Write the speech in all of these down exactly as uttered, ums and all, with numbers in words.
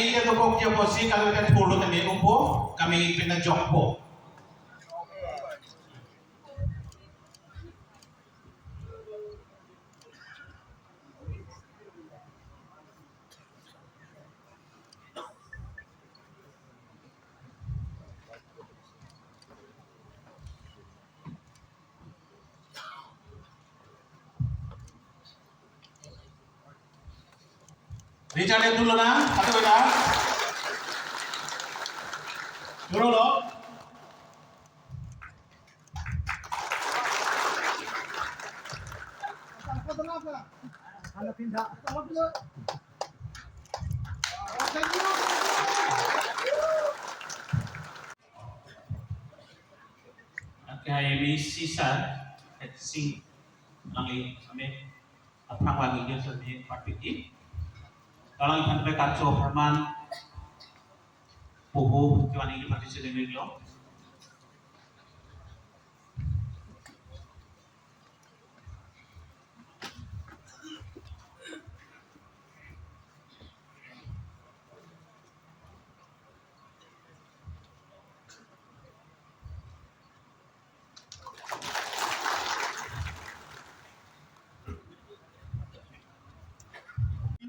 Kedokok dia bosi kalau kita thurlo tame umpo, kami pina jokpo. Richard yang dulu na, atau beda? Dulu lo. Oke, hai, ini sisa, eh, sing, lagi, kami, aphrang lagi dia sendiri, Pak Piti. Kalau yang sampai kacau Herman, Puhu, cuman ini pasti sendiri lo.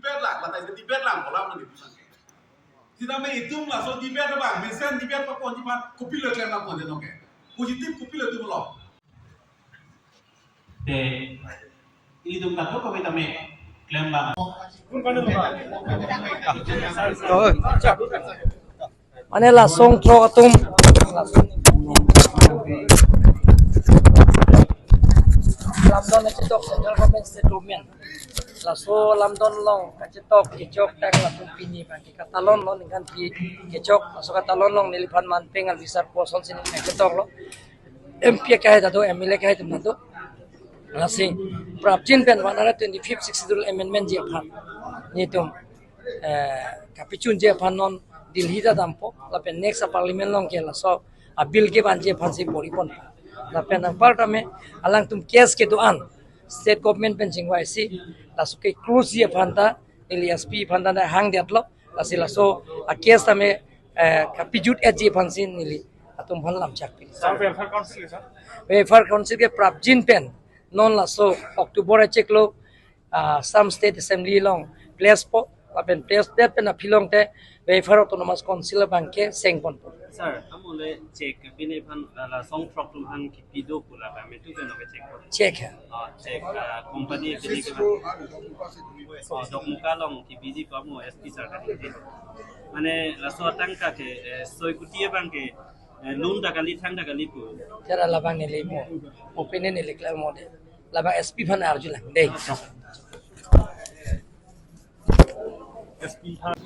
Debate lang, kata itu debate lang, kolam ini bisa. Sitame itum laso debate bang, mesen debate pa ponji pan, kopilo klem lang ponji noke. Positive kopilo itum lo. Te, ilitum kado kami tame klem bang. Mane la songthrok atum. Lamdon achitok central government, state government. Laso lamdon along achitok kechok tang latum pini bang ke katalon lo ningkan pi kechok, laso katalon along neliphan manpeng alvisar poson sini kechok lo. M P kahai ta do, M L A kahai atum ta do. Lasi prapjin pen one hundred twenty-fifth Sixth Schedule amendment ji aphan nelitum, eh, kapachunji aphan non Delhi ta dampo, lapen next a parliament along ke laso a bill kevanji aphan si bor-ipon. Lapen anpar tame alangtum case kedo-an state government pen chingvaisi, laso ke close ji aphan ta neli S P aphan ta hangdetlo. Lasi laso a case tame, eh, kapajut-etji aphan si neli atum aphan lamchak pi. Sir, welfare council, sir? Welfare council ke prapjin pen non laso October achiklo, ah, Assam State Assembly along place po, lapen place det pen aphi along te Welfare Autonomous Council abang ke sengponpo. Sir, amule check pini aphan, ah, la songthrok atum aphan kipi do pu labang, metu ke no ke check po? Check hai. Oh, check, ah, company pini ke ba? Oh, Dokmoka along kipi di pa mo S P sir ka di. Mane laso atangka ke, eh, soi kuti abang ke, eh, loan ta kali, thang ta kali pu. Sir, labang neli mo. Opinion neli clear mo de. Labang S P aphan arju lang de. S P aphan.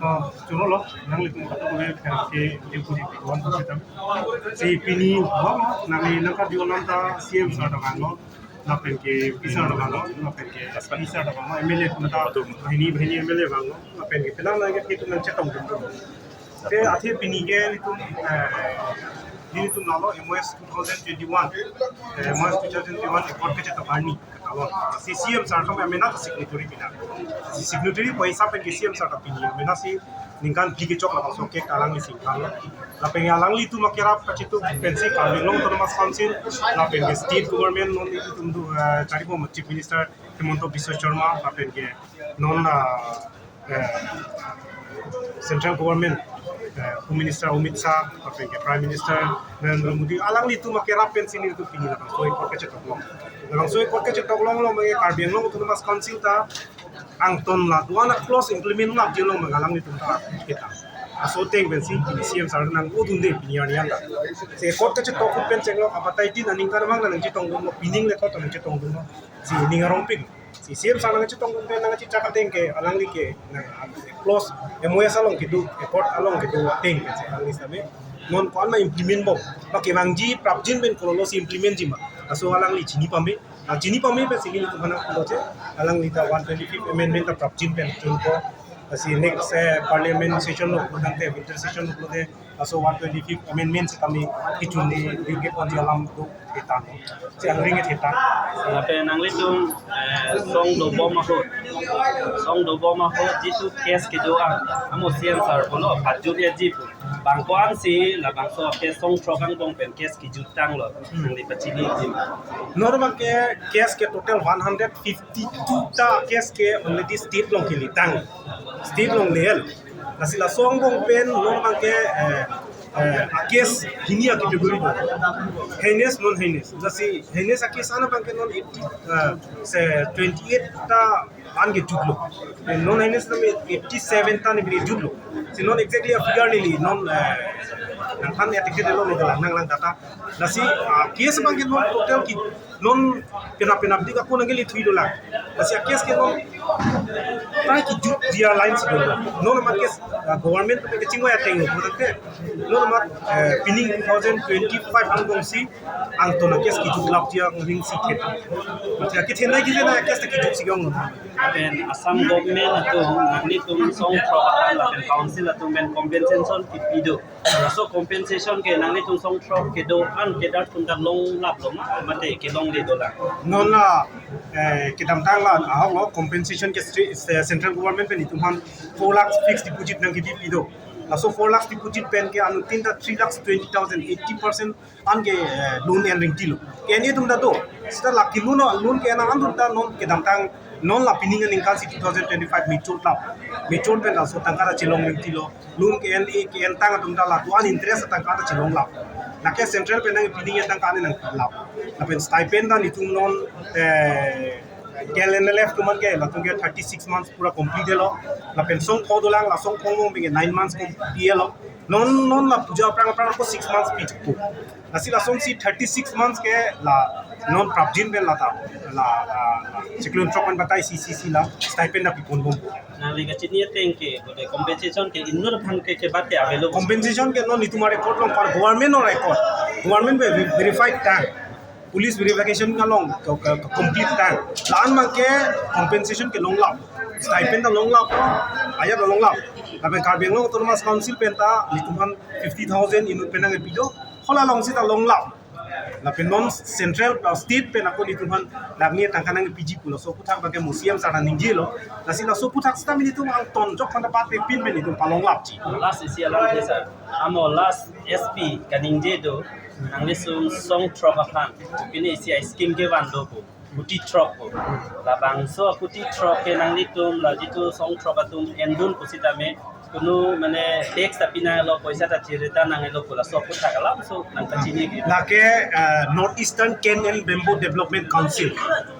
Ah, choro lo, nanglitum kado kami pherangke, dia puri pituan pun kita. Si pini, wah, nangli nangka di olam ta C M sir ta vanglo, lapen ke P sir ta vanglo, lapen ke S P sir ta vanglo, M L A atum ta, bahini, bahini M L A vanglo, lapen ke penang lagi kita nang chetong dun. Te athe pini ke nelitum, eh, nelitum lalo M O S two thousand twenty-one, eh, M O S two thousand twenty-one accord kechetok arni katalon. Si C M sir atum amena signatory pina. Si signatory pu hisap pen ke C M sir ta pini amena si ningkan phli kechok labangso ke alangli si ingkang. Lapen alanglitum akerap kachetok pensi Karbi Anglong Autonomous Council, lapen ke state government non itum do, eh, charibom Chief Minister Himanta Biswa Sarma, lapen ke non, ah, eh, central government, eh, Home Minister Amit Shah, lapen ke Prime Minister Narendra Modi, alanglitum akerap pensi nelitum pini labangso accord kechetoklong. Labangso accord kechetoklonglo mane Karbi Anglong Autonomous Council ta angton la do-an a clause implement lap jilong mane alanglitum ta kita. Laso ateng pensi pini C M sir nang udunde pini arni anta. Si accord kechetokpon pen chenglok abatai tin aningkan abang nangchetongdunlo, pining le kot nangchetongdunlo. Si ning arongpik. Si C M sir nangchetongdun pen nangchechak ateng ke alangli ke nang clause M O S along kedo, accord along kedo ateng ke si alangli same non ko-an ma implement bom. Ma kevangji prapjin pen kololo si implement ji ma. Laso alangli chini pame. Ah, chini pame pensi nelitum aphan pulo je, alangli ta one twenty-fifth amendment ta prapjin pen chunpo. Lasi next, eh, parliament session lo, tangte winter session lo te, laso one twenty-fifth amendment si kami kichun ni, di ke ponji alam do kita no. Si angring kita. Lapen nanglitum, eh, song dobom ahut, Song dobom ahut jitu case kedo-an, amo C M sir pulo, pajut ya jitu. Bang ko-ansi labangso case song throk angbong pen case kejut tanglo, nangli pachini ji. Non abang ke case ke total one hundred fifty-two ta case ke already state along kili tang. State along lel. Lasi laso angbong pen non abang ke, eh, eh, a case hini a category do. Heinous, non heinous. Lasi heinous a case an abang ke non eighty, eh, se twenty-eight ta an kejutlo. Non heinous ta eighty-seven ta ni bili jutlo. Si non exactly a figure neli non, eh, nangphan ya ticket lo, neli lang nanglang data. Lasi, ah, case abang ke non total ke non penap penap dik ako nangkeli thui dolang. Lasi a case ke non try kejut dia line si dolo. Non amat case, ah, government ke kachingvai ateng lo, bukan ke. Non amat, eh, pining two thousand twenty-five angbongsi angton a case kejut lap dia ngring si thet. Mati a case henai kejut na case ta kejut si gong. Pen Assam government atum nanglitum song throk aphan lapen council atum pen compensation kepi do. Laso compensation ke nanglitum song throk kedo-an kedar atum ta longlaplo ma, mate kelongle dolang? Non la, eh, kedamtang la ahok lo, compensation ke stre-, se-, central government pen itum aphan four lakhs fixed deposit nangkepi pi do. Laso four lakhs deposit pen ke anuttin ta three lakhs twenty thousand, eighty percent an ke, eh, loan en ringtilo. Ke-en atum ta do. Seta laki loan, loan ke-en an atum ta non kedamtang, non la pining aningkan si two thousand twenty-five mature lap. Mature pen laso tangka ta chelong ringtilo. Loan ke-en, ke-en tang atum ta la do-an interest tangka ta chelonglap. Lake central pen nang pining tangka ni nanglap. Lapen stipend ta nitum non, eh, K L N L F atum an ke, latum ke thirty-six months pura complete lo. Lapen song pho dolang, la song pho angbong pen ke nine months pi lo. Non, non la puja aphrang aphrang ako six months pi chuku. Lasi lasonsi thirty-six months ke la non prapjin pen la ta, la, la, la, chiklo throk pen batai si, si, si la stipend ta pipon bom. Nangli kachini ateng ke, bote compensation ke inut aphan ke, kebat ke available? Compensation ke non itum a-record along par government along record. Government pen ve-, verified tang. Police verification along ke, ke, ke complete tang. La-an abang ke compensation ke longlap. Stipend ta longlap. Ajat ta longlap. Lapen Karbi Anglong Autonomous Council pen ta nitum aphan fifty thousand inut pen nangkepi do. Hala alongsi ta longlap. Lapen non central, uh, state pen ako nitum aphan dagni tangka nangkepiji pulo. So aphuthak abang ke mo C M sir ta ningjelo. Lasi laso aphuthak seta nitum angton jok aphan ta pat pepin pen nitum palonglapji. Last isi alam ke sir. Amo last S P kaningje do. Nanglitum song throk aphan. Pini isi a-scheme kevan do pu. Kuti throk pu. Labangso kuti throk ke nanglitum la jitu song throk atum endun pusitame kunu mane tax ta pinanglo, poisa ta chirita nanglo pu laso aphuthak alam so nangkachini ke. Lake, uh, North Eastern Cane and Bamboo Development Council.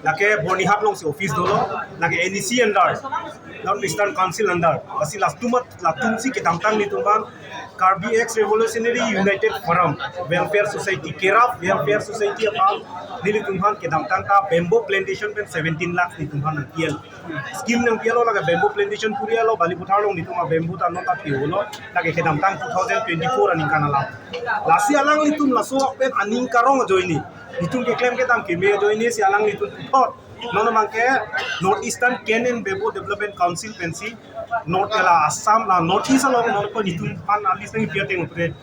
Lake Bonihat alongsi office dolo. Lake N E C under. North Eastern Council under. Lasi latum at, latumsi kedamtang nitum aphan Karbi Ex Revolutionary United Forum Welfare Society, KERAF Welfare Society aphan nelitum aphan kedamtang ta bamboo plantation pen seventeen lakhs nitum aphan nangpi-el. Scheme nangpi-elo, lake bamboo plantation puri-elo, Balipathar along nitum a-bamboo ta non ta pi-olo, lake kedamtang two thousand twenty-four aningkan alam. Lasi alanglitum laso pen aning karong ajoine, nitum keklem kedam keme ajoinesi alanglitum puthot non abang ke North Eastern Cane and Bamboo Development Council pensi North la Assam la North East along non ko nitum aphan a-list nangpi ateng upre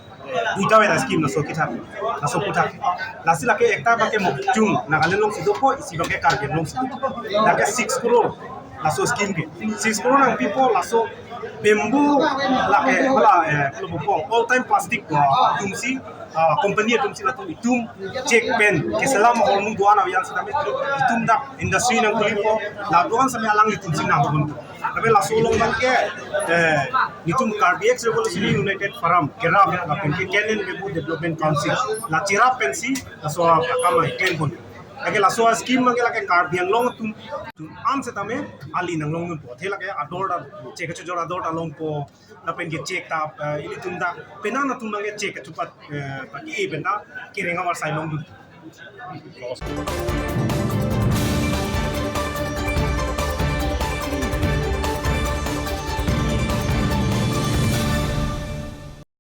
duita wera scheme laso kithak, laso aphuthak. Lasi lake ekta abang ke Mokokchung, Nagaland alongsi dopo, isi abang ke Karbi Anglong alongsi dopo. Lake six crore laso scheme ke. Six crore nangpipo laso bamboo lake hala, eh, pulo bopong all time plastic, uh, atumsi, uh, company atumsi latum itum check pen keselam ahormu do-an avian sitame itum dak industry nangkhulipo, la do-an sitame alanglitumsi nangdun. Tapi laso along abang ke, eh, nitum Karbi Ex Revolutionary United Forum, KERAF, lapen ke Cane and Bamboo Development Council, la cherap pensi laso akam klempon. Lake laso scheme abang ke lake Karbi Anglong atum, atum an sitame ali nanglongdunpo. Athe lake ador ta, check kachojor ador ta longpo. Lapen ke check ta, eh, ilitum ta, penang atum abang ke check kachopat, eh, paki e pen ta kereng avarsai longdun.